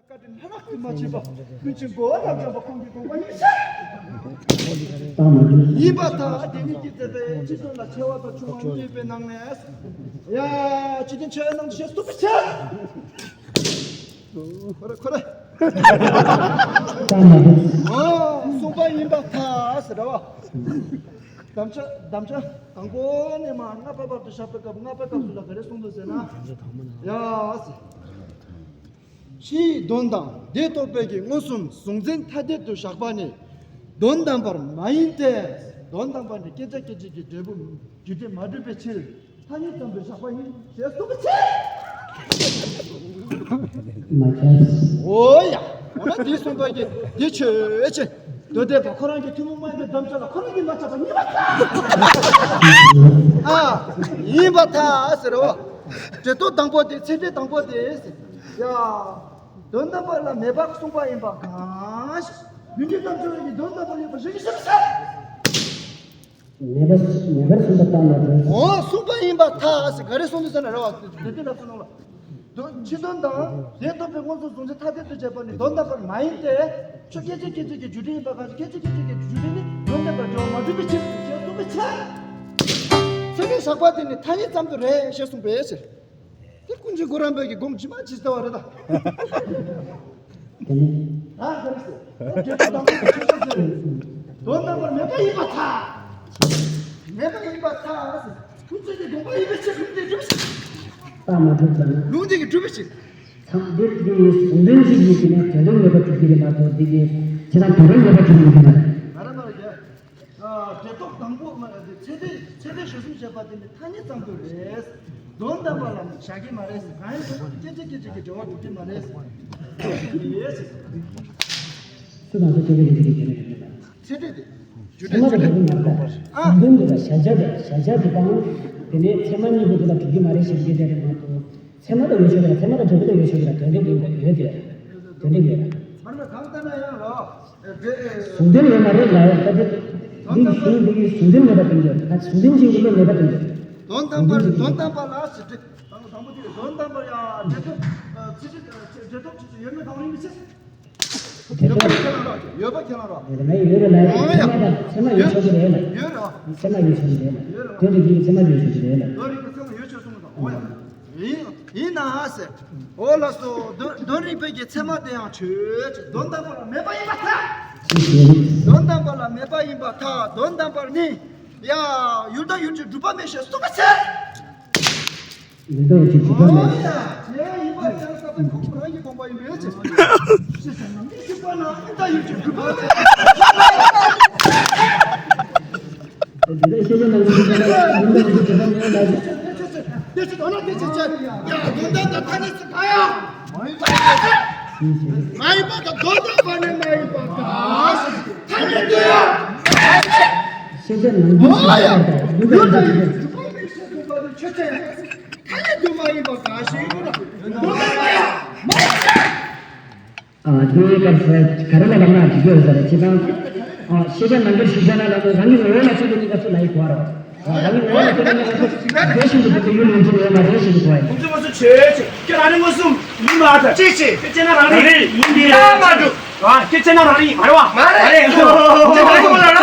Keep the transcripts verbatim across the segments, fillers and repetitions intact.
བཀའ་དྲིན་ལྷ་རབ་ཏུ་མ་མཆིས་པ། ཀུན་མཁྱེན་གོ་བ་རབ་འབྱམས་པ་ཁོང་གི་དགོངས་པ་ཡིན་ཤག་ཡིན་པར་ཐལ། དེ་ཉིད་ཀྱིས་མཛད་པའི་སྤྱི་དོན་ལ་ཆེ་བ་དང་ཆུང་བ་གཉིས་པའི་ནང་ནས། ཡ། སྤྱི་དོན་ཆེ་བའི་ནང་དུ་ཞེས་གསུངས་པའི་ཕྱིར། ཁོ་རེ་ཁོ་རེ། ཨོ། གསུངས་པ་ཡིན་པར་ཐལ་ཟེར་བ། དམ་བཅའ་དམ་བཅའ་དང་པོ་ནས་མར་ལྔ་པ་བར་དུ་བཞག་པའི་སྐབས་ལྔ་པའི་སྐབས་སུ་ལ་ག་རེ་གསུངས་འདུག་ཟེར་ན། ཡ། ཕྱིའི་དོན་དང་དེ་རྟོགས་པའི་གི་མངོན་སུམ་གཟུང་འཛིན་ཐ་དད་དུ་བཞག་པ་ནི་དོན་དམ་པར་མ་ཡིན་ཏེ། དོན་དམ་པར་ནི་སྐད་ཆ་སྐད་ཅིག་གི་འབྲས་བུ་རྒྱུ་འབྲས་མ་གྲུབ་པའི་ཕྱིར། ཐ་སྙད་ཙམ་དུ་བཞག་པ་ཡིན་ཞེས་གསུངས་པའི་ཕྱིར། མ་ཁྱབ། འོ་ཡ། འོ་ན་འདི་གསུངས་པ་གི་འདི་ཆོས་ཅན། མདོ་སྡེ་པ་ཁོ་རང་གི་ཐུན་མོང་མ་ཡིན་པའི་དམ་བཅའ་ལ་ཁོ་རང་གིས་མ་ཁྱབ་པ་ཡིན་པར་ཐལ། ཨ། ཡིན་པར་ཐལ་ཟེར་རོ། འབྲེལ་ཐོགས་དང་པོ་དེ་ཚད་འབྲས་དང་པོ་དེ། ཡ། དོན་དམ་པ་ལ་མེད་པར་གསུངས་པ་ཡིན་པ་གང་ཞིག་མི་འདི་ཙམ་ཚོད་ཀྱི་དོན་དམ་པ་ཡོད་པ་རིགས་ཤིག་ཟེར། མེད་པ་མེད་པར་གསུངས་པ་ལྟར་ན་དོན། འོ་གསུངས་པ་ཡིན་པར་ཐལ་ཟེར། ག་རེ་གསུངས་འདུག་ཟེར་ན་རེ་བ་དེ་དེ་ལ་གསུངས་ལ། དོན་ཕྱི་དོན་དང་དེ་རྟོགས་པའི་མངོན་སུམ་གཟུང་འཛིན་ཐ་དད་དུ་བྱས་པ་ནི་དོན་དམ་པར་མ་ཡིན་ཏེ། ཆོས་སྐད་ཅིག་སྐད་ཅིག་གི་རྒྱུ་འབྲས་ཡིན་པ་གང་ཞིག་སྐད་ཅིག་སྐད་ཅིག་གི་རྒྱུ་འབྲས་ནི་དོན་དམ་པར་འབྲེལ་བ་མ་གྲུབ་པའི་ཕྱིར་ཞེས་གསུངས་པའི་ཕྱིར། ཚད་མས་བཞག་པ་དེ་ནི་ཐ་སྙད་ཙམ་དུ་རེད་ཞེས་གསུངས་པའི་ཕྱིར། དེ་ཀུན་མཁྱེན་གོ་རམས་པའི་གི་དགོངས་ཇི་མ་ཇི་ལྟ་བ་རེད་ད། དེ་ནི། ད་ག་རེ་ཟེར། འབྲེལ་ཐོགས་དང་པོ་དེ་ཆོས་ཅན་ཟེར། དོན་དམ་པར་མེད་པ་ཡིན་པར་ཐལ། མེད་པ་ཡིན་པར་ཐལ། ཀུན་མཁྱེན་གྱི་དགོངས་པ་ཡིན་པའི་ཕྱིར་ལུང་དེ་གྲུབ་ཕྱིར། རྟགས་མ་གྲུབ་ཙམ་ན། ལུང་དེ་གི་གྲུབ་པའི་ཕྱིར། ཚང་འདིར་འདི་ཡི་ཟུང་དོན་གཅིག་ཡིན་ཟེར་ན་དོན་དམ་མེད་པ་གྲུབ་ཀྱི་རེད་མ་གཏོགས་འདི་གི་ཕྱི་ནང་དོན་དམ་མེད་པ་གྲུབ་ཀྱི་མི་འདུག་ན། མ་རེད་མ་རེད་ཀྱ། འབྲེལ་ཐོགས་དང་པོ་མ་རེད། ཚད་འབྲས་ཚད་འབྲས་གཞིར་བཟུང་བྱས་པ་དེ་ནི་ཐ་སྙད་ཙམ་དུ་རེད། དོན་དམ་པ་ལ་བཞག་གི་མ་རེད། གང་ཡིན་ཟེར་ན་སྐད་ཅིག་སྐད་ཅིག་གི་འབྲེལ་བ་གྲུབ་ཀྱི་མ་རེད། རེད། སུ་དང་སུ་སྐད་ཅིག་སྐད་ཅིག་གི་འབྲེལ་བ་ཡོད་མེད་ལ། ཚད་འབྲས་དེ། རྒྱུ་འབྲས་རྒྱུ་འབྲས་མ་རེད་ད། ཨ། དོན་དམ་དེ་ལ་གཞལ་བྱ་དེ་གཞལ་བྱ་དེ་དང་། དེ་ནས་ཚད་མ་གཉིས་པོ་དེ་ལ་གྲུབ་ཀྱི་མ་རེད་ཞེས་སྐད་ཆ་རེད་མ་གཏོགས། ཚད་མ་དང་ཡོད་ཆོག་གི་ར། ཚད་མ་དང་འབྲས་བུ་དང་ཡོད་ཆོག་གི་ར། དོན་འབྲས་ཀྱི་ཡོད་དེ། དོན་འབྲས་ཀྱི་ཡོད་ར། མ་རེད་པས། གང་ལྟར་ན་ཡང་རོ། ཨེ། དེ། ཨེ། གཟུང་དོན་ཡོད་མ་རེད་ལ་ཡང་ད་དེ། འདི་གི་གཞུང་འདི་གི་གཟུང་དོན་མེད་པ་སྟོན་རྒྱུ། ད་གཟུང་དོན་ཅན་གྱི་བློ་མེད་པ་སྟོན་རྒྱུ། དོན་དམ་པར་དོན་དམ་པ་ལ་ཞེས་དྲི། དང་དང་པོ་དེ་དོན་དམ་པར་ཡང་འབྲེལ་ཐོགས་ཚིག་གཅིག་འབྲེལ་ཐོགས་ཚིག་གཅིག་ཡོད་མེད་དང་ཡིན་མི་ཤེས། འབྲེལ་ཐོགས་ཡོད་པ་ཁས་ལེན་རོགས། ཡོད་པ་ཁས་ལེན་རོགས། ཡོད་རེད་ལ་ཡོད་རེད་ལ་ཡོད་རེད། ཚད་མ་ཡོད་ཆོག་གི་རེད་ལ། ཡོད་རེད། ཚད་མ་ཡོད་ཆོག་གི་རེད་ལ། ཡོད་རེད། དོན་རིག་པའི་ཚད་མ་ཡོད་ཆོག་གི་རེད་ལ། དོན་རིག་པའི་ཚད་མ་ཡོད་ཆོག་གསུངས་དང་འོ་ཡ། ཡིན་ཡིན་ན་ཟེར། འོ་ལགས་སོ། དོན་དོན་རིག་པའི་གི་ཚད་མ་དེ་ཡང་ཆོས་ཅན། དོན་དམ་པ་ལ་མེད་པ་ཡིན་པར་ཐལ། དོན་དམ་པ་ལ་མེད་པ་ཡིན་པར་ཐལ། དོན་དམ་པར་ནི། ཡ། ཡུལ་དང་ཡུལ་གྱི་གྲུབ་པ་མེད་ཞེས་གསུངས་པའི་ཕྱིར། ཡུལ་དང་ཡུལ་གྱི་གྲུབ་པ་མེད། འོ་ཡ། དེ་ཡང་ཡིན་པར་ཐལ་ཟེར་བའི་ཁོང་རང་གི་དགོངས་པ་ཡིན་པའི་ཕྱིར། ཤེས་བྱ་ནང་གི་གྲུབ་པ་ན་ཡུལ་དང་ཡུལ་གྱི་གྲུབ་པ་མེད། དེ་ལྟར་ཤེས་བྱ་ནང་གི་གྲུབ་པ་ན་ཡུལ་དང་ཡུལ་གྱི་གྲུབ་པ་མེད་ལ། དེ་ཕྱིར་དོན་ལ་དེ་ཕྱིར་བྱ། ཡ། དོན་དམ་དང་ཐ་སྙད་ཚིག་གང་ཡང་མ་ཡིན་པ་དང་། དོན་དམ་པ་ནི་མ་ཡིན་པ་གང་ཞིག་ཐ་སྙད་དུ་ཡང་། ཤེས་བྱ་ནང་གི་འོ་ཡ། ཡུལ་དང་ཡུལ་གྱི་གྲུབ་པ་མེད་ཞེས་གསུངས་པ་ནི་ཆོས་ཅན། ཐ་སྙད་དུ་མ་ཡིན་པ་གང་ཞིག་ཡིན་ན། དོན་དམ་པ་ཡང་མ་ཡིན། ཨ། དེའི་སྐབས་སུ་ག་རེ་ལ་ལབ་ན་འགྲིག་གི་ཡོད་ཟེར་ན། སྤྱིར་བཏང་། ཨ། ཤེས་བྱ་ནང་གི་ཤེས་བྱ་ན་ལབ་ན་རང་གི་ངོ་བོ་ལ་ཆོས་དེ་གཉིས་ཀ་སུ་ལ་ཡི་གོ་བ་རོ། རང་གི་ངོ་བོ་ལ་ཆོས་དེ་གཉིས་ཀ་སུ་དེ་བཞིན་དུ་འདུག་པའི་ཡུལ་ཡིན་གྱི་ཡོད་མ་རེད་ཞེས་གོ་བ་ཡིན། ཁོང་ཚོས་མངོན་སུམ་ཆོས་ཅན། ཁྱོད་རང་རེ་མངོན་སུམ་ཡིན་པ་ལྟར། ཅི་ཞིག་ཁྱོད་སྤྱིར་ན་རང་རེ་ཡིན་ཏེ། ད་མ་འགྲུབ། ཨ། ཁྱོད་སྤྱིར་ན་རང་རེ་ཡིན་མ་རེད་བ། མ་རེད། ཁྱོད་རང་རེ་ཡིན་མ་རེད།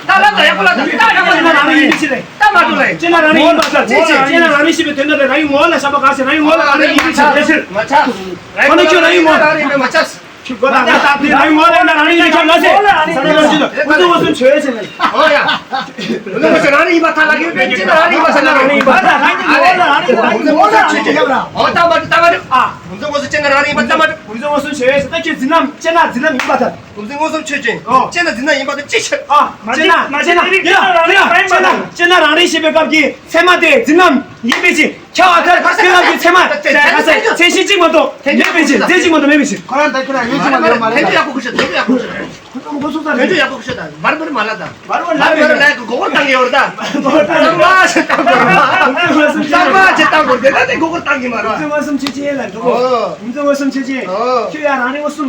ད་ལ་ད་ཡག་པོ་ལ་ད་ད་ཡག་པོ་ལ་ད་རང་རེ་ཡིན་ཞེས་རེད། ད་མ་འགྲུབ་ལ་ཡིན། སྤྱིར་ན་རང་རེ་ཡིན་པ་ལྟར། ཅི་ཞིག་སྤྱིར་ན་རང་རེ་ཞེས་པའི་དོན་དག་ལ་རང་རེའི་ངོ་བོ་ལ་བཞག་པ་གང་ཞིག་རང་རེའི་ངོ་བོ་ལ་རང་རེ་ཡིན་ཞེས་རེད་ཟེར། མ་ཆགས། ཁོ་ནི་ཁྱོད་རང་རེའི་ངོ་བོ་ལ་རང་རེ་ཡིན་མ་ཆགས། ཁྱོད་རང་རེའི་ངོ་བོ་ལ་རང་རེ་ཡིན་ཁྱབ་མ་ཟེར། ས་ར་རང་བཞིན་དུ་ཁོ་ཚོ་ངོ་སུམ་ཆོས་ཟེར་ནས། ཨོ་ཡ། ཁོ་ཚོ་ངོ་སུམ་རང་རེ་ཡིན་པ་ཐ་ལ་གི་བེད་སྤྱིར་རང་རེ་ཡིན་པ་ས་ན་རང་རེ་ཡིན་པ་ཐ་ལ་གི་ངོ་བོ་ལ་རང་རེ་ཡིན་པ་ངོ་ལ་རང་རེ་ཡིན་པ། ཨོ་ད་མ་ད་མ་ཨ། ཁོ་ཚོ་ངོ་སུམ་ཆོས་ཅན་རང་རེ་ཡིན་པ་ད་མ། ཁོ་ཚོ་ངོ་སུམ་ཆོས་ཅན་ད་ཁྱོད་འཛིན་རྣམ་སྤྱིར་ན་འཛིན་རྣམ་ཡིན་པ་ད། ཁོ་ཚོ་ངོ་སུམ་ཆོས་ཅན། ཨོ། སྤྱིར་ན་འཛིན་རྣམ་ཡིན་པ་ད་ཅི་ཕྱིར། ཨ། མ་སྤྱིར་ན་སྤྱིར་ན་ཡིན་ན་ཡིན་ན་སྤྱིར་ན་སྤྱིར་ན་རང་རེ་ཞེས་པའི་སྐབས་ཀྱི་ཚད་མ་དེ་འཛིན་རྣམ་ཡིན་པའི་ཕྱིར། ཁྱབ་པ་ལྟར་ཚད་མ་གི་ཚད་མ་ཚད་མ་ཚད་གཞི་གཅིག་མ་གཏོགས་མེད་པའི་ཕྱིར། རྫས་གཅིག་མ་གཏོགས་མེད་པའི་ཕྱིར། ཁོ་རང་ད་ཁྱོད་རང་ཡོད་ཅི་མ་ཡོད་མ་རེད། དེ་ཡག་པོ་ཤོད། དེ་ཡག་པོ་ཤོད། ཁོ་ཚོ་མགོ་ཚོས་ད་དེ་ཡག་པོ་ཤོད་ད། བར་བར་མ་ལ་ད། བར་བར་ལ་བར་བར་ལ་གོ་སྐོར་བཏང་གི་ཡོད་རེད་ད། གཙང་མ་ཞིག་བཏང་དགོས་རེད་ད། གཙང་མ་ཞིག་བཏང་དགོས་རེད་ད། དེ་གོ་སྐོར་བཏང་གི་མ་རེད། ཁོ་ཚོ་ངོ་སུམ་ཆོས་ཅན་ལ་འགྲོ་གོ། ཨོ། ཁོ་ཚོ་ངོ་སུམ་ཆོས་ཅན། ཨོ། ཁྱོད་ཡང་རང་རེ་ངོ་སུམ།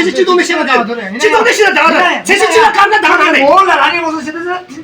ཆེ་ཆེ་སྤྱི་ཚོགས་ནས་བཤད་པ་དེ། སྤྱི་ཚོགས་ནས་བཤད་ན་དགའ་རེད། ཆེ་ཆེ་སྤྱི་ཚོགས་གང་ན་དགའ་རེད། འོ་ལ་རང་ཉིད་ངོ་སོ་ཤེས་ན།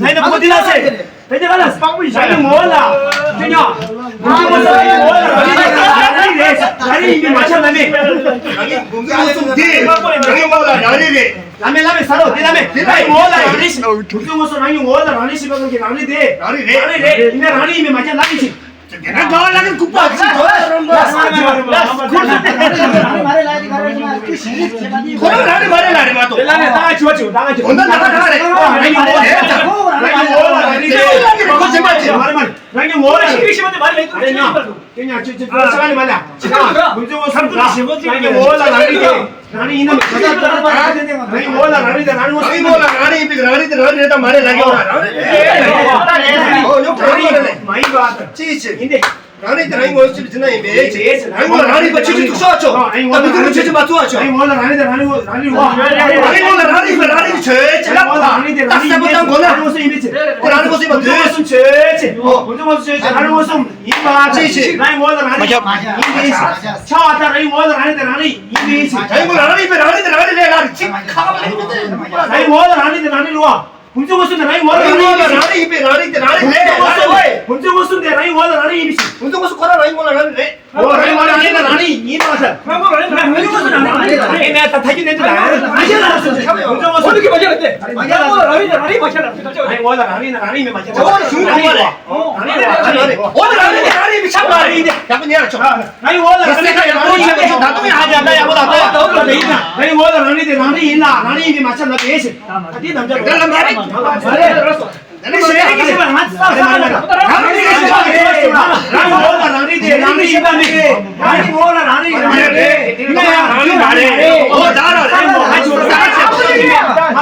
ལ་ཡིན་ན་ཁོ་འདི་ལ་ཟེར། དེ་ནི་ག་ལ་སྤང་པོ་ཡིན་ཤག་ངའི་ངོ་བོ་ལ། དེ་ཉོ། ངའི་ངོ་བོ་ལ་ངའི་ངོ་བོ་ལ་རང་ཉིད་རེད། རང་ཉིད་ཡིན་པའི་མ་ཆགས་ལ་མེད། རང་ཉིད་ངོ་བོ་ལ་རང་ཉིད་རེད། ལ་མེད་ལ་མེད་ཟ་རོ་དེ་ལ་མེད། དེ་ལ་ངོ་བོ་ལ་རང་རེད་ཤི། ངའི་ངོ་བོ་ལ་རང་ཉིད་ངོ་བོ་ལ་རང་རེད་ཤི་པ་ཀུན་གྱི་རང་རེད་དེ། རང་རེད་རེད། རང་རེད་རེད། ཡིན་ན་རང་ཉིད་ཡིན་པའི་མ་ཆགས་ལ་མེད་ཤི། དེ་ན་དགའ་བ་ལ་ནི་ལྐུགས་པ་ཅི་ཐོ། ཁོ་རང་རེད་མ་རེད་ལ་རེད་མ་གཏོགས། དེ་ལ་ནི་ད་ཆུ་བ་ཆུ་ད་ང་ཆུ། འོ་ན་ད་ང་ད་རེད། ཨ་རེད་ཡིན་ནོ་རེད། རེད་ད། རང་ཉིད་ངོ་བོ་ལ་རང་རེད་དེ། ཁོ་ཆེན་པ་ཆེ། མ་རེད་མ་རེད། རང་ཉིད་ངོ་བོ་ལ་རང་རེད་དེ། དེ་ཉ་ཆུ་ཆུ་ཆུ་ས་ལ་མ་ལ། ཆུ་ད་ང་ཚོ་ངོ་སོ་རང་ཉིད་ངོ་བོ་ལ་རང་རེད་དེ། རང་རེ་ཡིན་ན་མི་ཚོད་ད་ད་ད་ད་རང་ཡིན་ངོ་ལ་རང་རེ་དེ་རང་རེ་ངོ་རང་རེ་ངོ་ལ་རང་རེ་ཡིན་པའི་རང་རེ་དེ་རང་རེ་རེད་ད་མ་རེད་ལབ་ཀྱི་ཡོད་ར། རང་རེ་ཨོ་ཉོ་གང་རེད་ལ་མ་ཡིན་པ་ཅི་ཅི་ཡིན་ཏེ། རང་རེ་དེ་རང་རེ་ངོ་ཅི་ཅི་ན་ཡིན་པས་ཅི། རང་རེ་ངོ་ལ་རང་རེ་ཡིན་པ་ཆོས་ཅི་ཐུག་ཤོག་ཆོག་ད་མི་ཐུག་ཆོས་ཅི་མ་ཐུག་ཨ་ཆོག་རང་རེ་ངོ་ལ་རང་རེ་དེ་རང་རེ་ངོ་རང་རེ་ངོ་ལ་རང་རེ་ཡིན་པ་རང་རེ་ཆོས་ཅི་ལབ་ད་རང་རེ་དེ་ད་རང་རེ་གསལ་པོ་ད་མགོ་ན་རང་རེ་ངོ་སུ་ཡིན་པས་ཅི། དེ་རང་རེ་ངོ་སུ་ཡིན་པ་འདོད་ཆོས་ཅི་ཨོ་ངོ་ཅི་ངོ་སུ་ཆོས་ཅི་རང་རེ་ངོ་སུ། ཡིན་པ་ཅི་ཞིག་རང་ངོ་ལ་རང་རེ་ཡིན་པའི་ཕྱིར། ཆ་བ་ལྟར་རང་ངོ་ལ་རང་རེ་དེ་རང་རེ་ཡིན་པའི་ཕྱིར། རང་ངོ་ལ་རང་རེ་ཡིན་པའི་རང་རེ་དེ་རང་རེ་རེད་ལ་ཅི་ཁ་བ་ལ་ཡིན་པའི་རང་ངོ་ལ་རང་རེ་དེ་རང་རེ་རེད་བ། བུམ་ཆུ་ངོ་སུ་དེ་རང་ངོ་ལ་རང་རེ་ཡིན་པའི་རང་རེ་དེ་རང་རེ་རེད་ལ་ཝེ། བུམ་ཆུ་ངོ་སུ་དེ་རང་ངོ་ལ་རང་རེ་ཡིན་པའི་ཕྱིར། བུམ་ཆུ་ངོ་སུ་ཁོ་རང་རང་ངོ་ལ་རང་རེ་རེད། ཨོ་རང་ངོ་ལ་རང་རེ་དེ་རང་རེ་ཡིན་པ་ཟེར། རང་ངོ་ལ་རང་རེ་དེ་རང་རེ་ཡིན་པ་ཟེར། ཨེ་ནས་ད་ཐ་ཀི་ནས་དེ་རང་རེ་མ་ཤེས་ལ་སོ་ཁ་བའི་བུམ་ཆུ་ངོ་སུ་ཁོ་ལ་གི་མ་ཤེས་ལ་དེ་རང་ངོ་ལ་རང་རེ་དེ་རང་རེ་མ་ཤེས་ལ་དེ་རང་ངོ་ལ་རང་རེ་དེ་རང་རེ་ཡིན་པའི་མ་ཤེས་ལ་ཨོ་རང་ངོ་ལ་རང་རེ་ཡིན་པའི་ཆགས་པ་རེད། ཡག་པོ་ཉན་ཆོག་ང་ཡི་འོག་ལ་རང་ཉིད་ཀྱི་ཡང་ཡང་ཡང་ཡང་ད་དུང་ཡང་ཡང་ད་ཡག་པོ་ལ་ད་ཡག་པོ་ལ་ཡིན་ན། ང་ཡི་འོག་ལ་རང་ཉིད་དེ་རང་རེ་ཡིན་ལ་རང་རེ་ཡིན་པའི་མ་ཆགས་ལ་དེ་ཞེས། ད་དེ་རྣམས་ཀྱང་རེད་ལ་མ་རེད། མ་རེད་རོ་སོ། ད་ནི་ཞེས་ཀྱི་ཞེས་པ་ང་ཚོ་ས་ས་ལ་རང་ཉིད་ཀྱི་ཞེས་པ་རང་འོག་ལ་རང་རེ་དེ་རང་རེ་ཡིན་པ་མེད། རང་ཉིད་འོག་ལ་རང་རེ་ཡིན་པ་མེད། ཡིན་ན་ཡང་རང་རེ་མ་རེད། འོ་ད་ར་རང་འོག་ང་ཚོ་ས་ས་ཞེས་པ་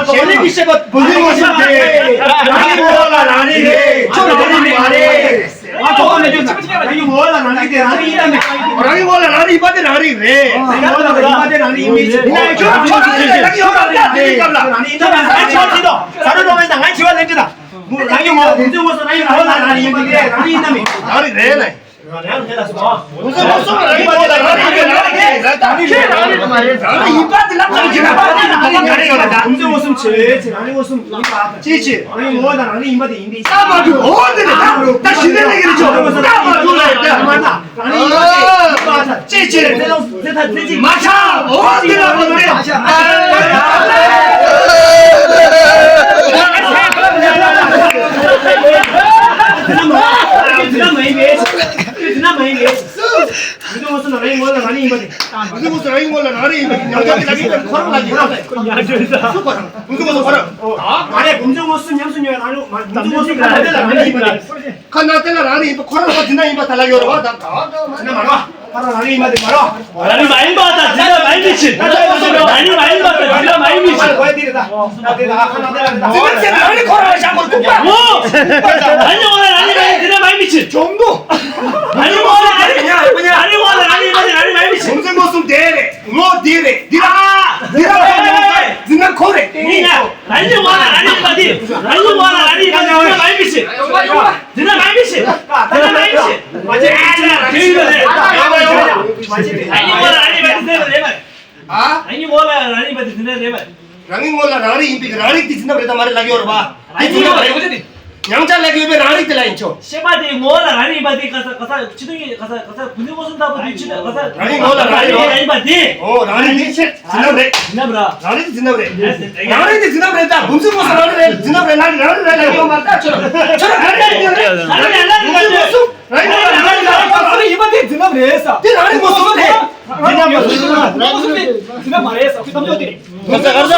ཞེས་ནི་ཀྱི་ཞེས་པ་བུ་ལི་ངོ་ཤེས་དེ་རང་ཉིད་འོག་ལ་རང་རེ་རེད། ཁྱོད་རང་རེ་མ་རེད། ང་ཐོག་མ་ནས་བརྗོད་ན། རང་གི་ངོ་ལ་རང་རིག་དེ་རང་རིག་ཡིན་ན་མེད། རང་གི་ངོ་ལ་རང་རིག་པ་དེ་རང་རིག་རེད། རང་གི་ངོ་ལ་རང་རིག་པ་དེ་རང་རིག་ཡིན་མིན་ཅི། ཡིན་ན་ཁྱོད་རང་ཁྱོད་རང་རིག་རང་གི་ངོ་ལ་རང་རིག་རེད་སྐབས་ལ། རང་རིག་ཡིན་ན་མེད། ང་ཁྱོད་ཚིག་དོ། ས་རུ་རོ་མེད་ད་ང་ཁྱི་བ་ལེན་ཅི་ད། རང་གི་ངོ་ལ་རང་རིག་ཡིན་པ་དེ་རང་རིག་ཡིན་ན་མེད། རང་རིག་རེད་ལ། རང་རིག་རེད་ལ་སོ། ངོ་སོ་ངོ་སོ་རང་རིག་པ་དེ་རང་རིག་རེད་རང་རིག་རེད། རང་རིག་ཡིན་པ་དེ་ལབ་ཙམ་གྱིས་རང་རིག་རེད། ངོ་སོ་ངོ་སོ་ཆེ་ཆེ་རང་རིག་ངོ་སོ་ཡིན་པ། ཅི་ཅི། རང་ངོ་དང་རང་རིག་ཡིན་པ་དེ་ཡིན་པས། ད་མ་འགྲོ་འོ་དེ་ནི་ད་ད་ཤི་ནས་ལས་ཀྱི་ཆོག་ད་མ་འགྲོ་ལ་ཡོད་ད་མ་ད། རང་རིག་ཡིན་པ་དེ་ཡིན་པ་ཅི་ཅི། མ་ཆགས་འོ་དེ་ལ་འོ་དེ། དེ་ན་མ་ཡིན་པས། དེ་ན་མ་ཡིན་པས། མི་འདུག་ངོ་སོ་ན་རང་ངོ་ལ་རང་རིག་ཡིན་པ་དེ། མི་འདུག་ངོ་སོ་རང་ངོ་ལ་རང་རིག་ཡིན་པ་དེ་ཉམས་ཆག་གི་ལ་ཡིན་པ་ཁོ་རང་ལ་ཡིན་པ་དེ། ཉམས་ཆག་གི་ལ་ཡིན་པ་ཁོ་རང་། མི་འདུག་ངོ་སོ་ཁོ་རང་། ད་ག་རེ་བུམ་ཆུ་ངོ་སོ་ཉམས་སུ་མྱོང་ཡ་རང་ལུགས་མ་བུམ་ཆུ་ངོ་སོ་ཁ་ན་དེ་ལ་རང་རིག་ཡིན་པ་དེ། ཁ་ན་དེ་ལ་རང་རིག་ཡིན་པ་ཁོ་རང་ལ་འཛིན་ན་ཡིན་པ་ད་ལ་ཡོད་རེད་བ་ད་ག་ག་མ་ན་མ་རེད་བ། ཁོ་རང་རང་རིག་ཡིན་པ་དེ་མ་རེད་བ། རང་རིག་མ་ཡིན་པ་དང་འཛིན་ན་མ་ཡིན་པའི་ཕྱིར། རང་རིག་མ་ཡིན་པ་དང་འཛིན་ན་མ་ཡིན་པའི་ཕྱིར། འཛིན་ན་ཚེ་རང་རིག་ཁོ་རང་ལ་བཞག་དགོས་ཐུག་པ། ངོ་། རང་རིག་ངོ་ལ་རང་རིག་མ་ཡིན་འཛིན་ན་མ་ཡིན་པའི་ཕྱིར། བྱུང་འདུག་རང་རིག་ངོ་ལ་རང་རིག་མ་ཡིན་རང་རིག་ངོ་ལ་རང་རིག་མ་ཡིན་རང་རིག་མ་ཡིན་པའི་ཕྱིར། བུམ་ཆུ་ངོ་སོ་དེ་རེད། ངོ་དེ་རེད། འདི་ར། འདི་ར་ཁོ་ངོ་འཛིན་ན་ཁོ་རེད། མིན་ཡ། རང་ཉིད་ངོ་ལ་རང་ཉིད་པ་དེ། རང་ཉིད་ངོ་ལ་རང་ཉིད་པ་དེ་འཛིན་ན་མ་ཡིན་པའི་ཕྱིར། འཛིན་ན་མ་ཡིན་པའི་ཕྱིར། འཛིན་ན་མ་ཡིན་པའི་ཕྱིར། མ་བྱེད་ཨ་ཅེ་ཨ་ཅེ་དེ་ཡིན་པ་རེད། རང་ཉིད་ངོ་ལ་རང་ཉིད་པ་དེ་འཛིན་པ་རེད་མ་རེད། ཨ། རང་ཉིད་ངོ་ལ་རང་ཉིད་པ་དེ་འཛིན་ན་རེད་མ་རེད། རང་ཉིད་ངོ་ལ་རང་རིག་ཡིན་པའི་རང་རིག་དེ་འཛིན་ན་རེད་དམ་མ་རེད་ལབ་ཡོད་རེད་པ། རང་ཉིད་ངོ་ལ་རང་རིག་དེ། ཉམས་ཆག་ལས་ཡོད་པའི་རང་རིག་དེ་ལ་ཡིན་ཆོག་ཤེས་པ་དེ་ངོ་ལ་རང་རིག་པ་དེ་ག་ས་ག་ས་ཆི་དུ་ཡི་ག་ས་ག་ས་བུ་ནི་ངོ་སོ་ལྟ་བུ་དེ་ཆི་ད་ག་ས་རང་རིག་ངོ་ལ་རང་རིག་རང་རིག་པ་དེ། ཨོ་རང་རིག་དེ་ཆེ་འཛིན་ན་རེད། འཛིན་ན་ར། རང་རིག་དེ་འཛིན་ན་རེད། རང་རིག་དེ་འཛིན་ན་རེད་ད་བུམ་ཆུ་ངོ་སོ་རང་རིག་རེད་འཛིན་ན་རེད་ལ་རང་རིག་རེད་ལ་ཡོད་མ་རེད་ད་ཆོ་ཆོ་རང་རིག་རེད་རང་རིག་རང་རིག་རང་རིག་རང་རིག་ཡིན་པ་དེ་འཛིན་ན་རེད་ས། དེ་རང་རིག་ངོ་སོ་རེད། འཛིན་ན་མ་རེད། འཛིན་ན་མ་རེད་ས། ཁོའི་གཏམ་བརྗོད་དེ་རེད། ངོ་ཚ་གར་ས།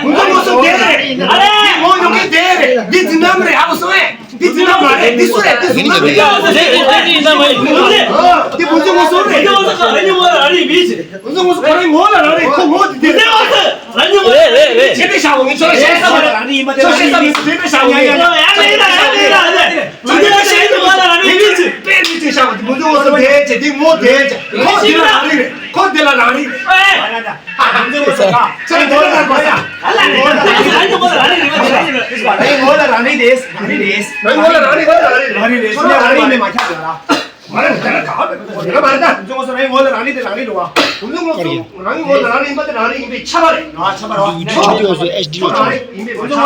ངོ་ཚ་ངོ་ཚ་དེ་རེད། ངོ་ཡོང་གི་དེ་རེད། འདི་འཛིན་ན་མ་རེད། ཨ་ཁུ་སོང་ཨེ། འདི་འཛིན་ན་མ་རེད། འདི་སུ་རེད། འདི་སུ་རེད། འདི་འཛིན་ན་མ་རེད། འདི་བུ་ཚོ་ངོ་སོ་རེད། ངོ་ཚ་ངོ་ཚ་ཁོ་རང་ངོ་ལ་རང་རེད། ཁོ་ངོ་འདི་རེད། རེད་རེད་རེད། ཁྱེད་དེ་ཤ་བོ་ངི་ཚོ་ལ་ཤ་ས་མ་རེད། ངི་མ་དེ་ལ་ཤ་ས་མི་དེ་དེ་ཤ་བོ་ངི་ཡ་ཡ་ཡ་ཡ་ཡ་ཡ། ཁོ་དེ་ལ་ཤ་ཡི་མ་ལ་རང་རེད། དེ་དེ་ཤ་བོ་དེ་མོ་ཚོ་དེ་ཆེ་དེ་ངོ་དེ་ཆེ། ཁོ་དེ་ལ་རང་རེད། ཁོ་དེ་ལ་རང་རེད། ཨེ། ཁྱེད་དེ་ལ་རང་རེད། ཁྱེད་དེ་ལ་རང་རེད། ངོ་ལ་རང་རེད། རང་རེད། རང་རེད། ཁྱོད་ལ་རང་རེད། རང་རེད། རང་རེད། ཁྱོད་ལ་རང་རེད་མ་ཁྱབ་ཡོད་ལ། མ་རེད་དེ་ལ་ག་བ་རེད། དེ་ལ་མ་རེད་ད། ཁྱོད་ཚོ་ངོ་སོ་རང་ངོ་ལ་རང་རེད་དེ་རང་རེད་འགྲོ་བ། ཁྱོད་ཚོ་ངོ་སོ་རང་ངོ་ལ་རང་རེད་ཡིན་པ་དེ་རང་རེད་ཡིན་པའི་ཁྱབ་པ་རེད། ང་ཁྱབ་པ་རེད་བ། ཁྱོད་རང་རེད་ཡིན་པའི་ཁྱོད་རང་རེད་ཡིན་པའི་ཁྱོད་རང་།